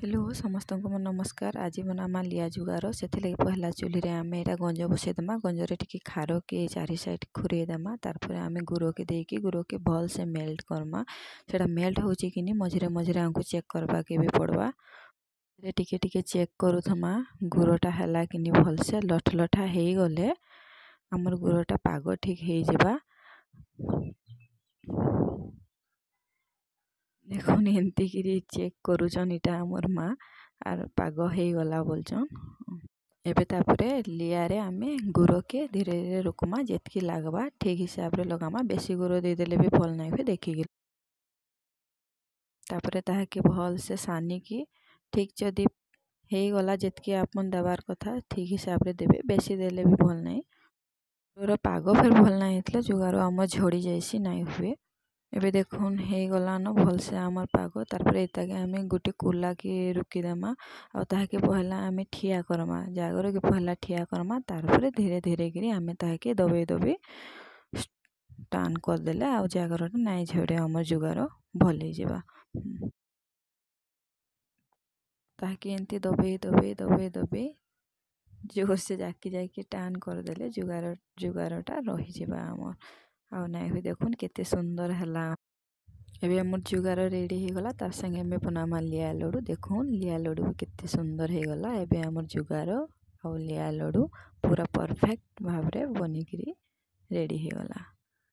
Hello, ସମସ୍ତଙ୍କୁ ମୋ ନମସ୍କାର। ଆଜି ବନାମା ଲିଆ ଜୁଗାର। ସେଥିଲାଗି ପହଲା ଚୁଲିରେ ଆମେ ଏଇଟା ଗଞ୍ଜ ବସେଇଦେମା। ଗଞ୍ଜରେ ଟିକେ ଖାରକେ ଚାରି ସାଇଡ଼୍ ଖୁରେଇ ଦେମା। ତାରପରେ ଆମେ ଗୁରକେ ଦେଇକି ଗୁରକେ ଭଲସେ ମେଲ୍ଟ କର୍ମା। ସେଟା ମେଲ୍ଟ ହଉଛି କିନି ମଝିରେ ମଝିରେ ଆମକୁ ଚେକ୍ କରବାକେ ବି ପଡ଼ବା। ଟିକେ ଟିକେ ଚେକ୍ କରୁଥମା ଗୁରଟା ହେଲା କିନି। ଭଲସେ ଲଠ ଲଠା ହେଇଗଲେ ଆମର ଗୁରଟା ପାଗ ଠିକ୍ ହେଇଯିବା। ଦେଖୁନ୍, ଏନ୍ତିକିରି ଚେକ୍ କରୁଛନ୍ ଇଟା ଆମର୍ ମା, ଆର୍ ପାଗ ହେଇଗଲା ବୋଲଛନ୍। ଏବେ ତାପରେ ଲିଆରେ ଆମେ ଗୁରକେ ଧୀରେ ଧୀରେ ରୋକମା। ଯେତ୍କି ଲାଗ୍ବା ଠିକ୍ ହିସାବରେ ଲଗାମା। ବେଶୀ ଗୁର ଦେଇଦେଲେ ବି ଭଲ୍ ନାଇଁ ହୁଏ, ଦେଖିକି। ତାପରେ ତାହାକେ ଭଲସେ ସାନିକି ଠିକ୍ ଯଦି ହେଇଗଲା, ଯେତ୍କି ଆପଣ ଦେବାର୍ କଥା ଠିକ୍ ହିସାବରେ ଦେବେ। ବେଶୀ ଦେଲେ ବି ଭଲ୍ ନାଇଁ। ଗୁର ପାଗ ଫେର୍ ଭଲ୍ ନାଇଁ ହେଇଥିଲେ ଯୁଗାର ଆମର୍ ଝଡ଼ି ଯାଏସି, ନାଇଁ ହୁଏ। ଏବେ ଦେଖୁନ୍, ହେଇଗଲାନ ଭଲସେ ଆମର୍ ପାଗ। ତାରପରେ ଏତାକେ ଆମେ ଗୋଟେ କୁଲାକେ ରୁକିଦେମା ଆଉ ତାହାକେ ପହଲା ଆମେ ଠିଆ କର୍ମା। ଜାଗରକେ ପହଲା ଠିଆ କର୍ମା। ତାରପରେ ଧୀରେ ଧୀରେ କିରି ଆମେ ତାହାକେ ଦବେଇ ଦବେଇ ଟାନ୍ କରିଦେଲେ ଆଉ ଜାଗରଟା ନାଇଁ ଝଡ଼େ, ଆମର୍ ଯୁଗାର ଭଲ୍ ହେଇଯିବା। ତାହାକେ ଏନ୍ତି ଦବେଇ ଦବେଇ ଦବେଇ ଦବେଇ ଜୋରସେ ଜାକି ଜାକି ଟାନ୍ କରିଦେଲେ ଯୁଗାରଟା ରହିଯିବା ଆମର୍, ଆଉ ନାଇଁ ହୁଏ। ଦେଖୁନ୍, କେତେ ସୁନ୍ଦର ହେଲା। ଏବେ ଆମର୍ ଯୁଗାର ରେଡ଼ି ହେଇଗଲା। ତାର୍ ସାଙ୍ଗେ ଆମେ ବନାମା ଲିଆ ଲଡ଼ୁ। ଦେଖୁନ୍, ଲିଆ ଲଡ଼ୁ ବି କେତେ ସୁନ୍ଦର ହେଇଗଲା। ଏବେ ଆମର୍ ଯୁଗାର ଆଉ ଲିଆ ଲଡ଼ୁ ପୁରା ପରଫେକ୍ଟ ଭାବରେ ବନିକିରି ରେଡ଼ି ହେଇଗଲା।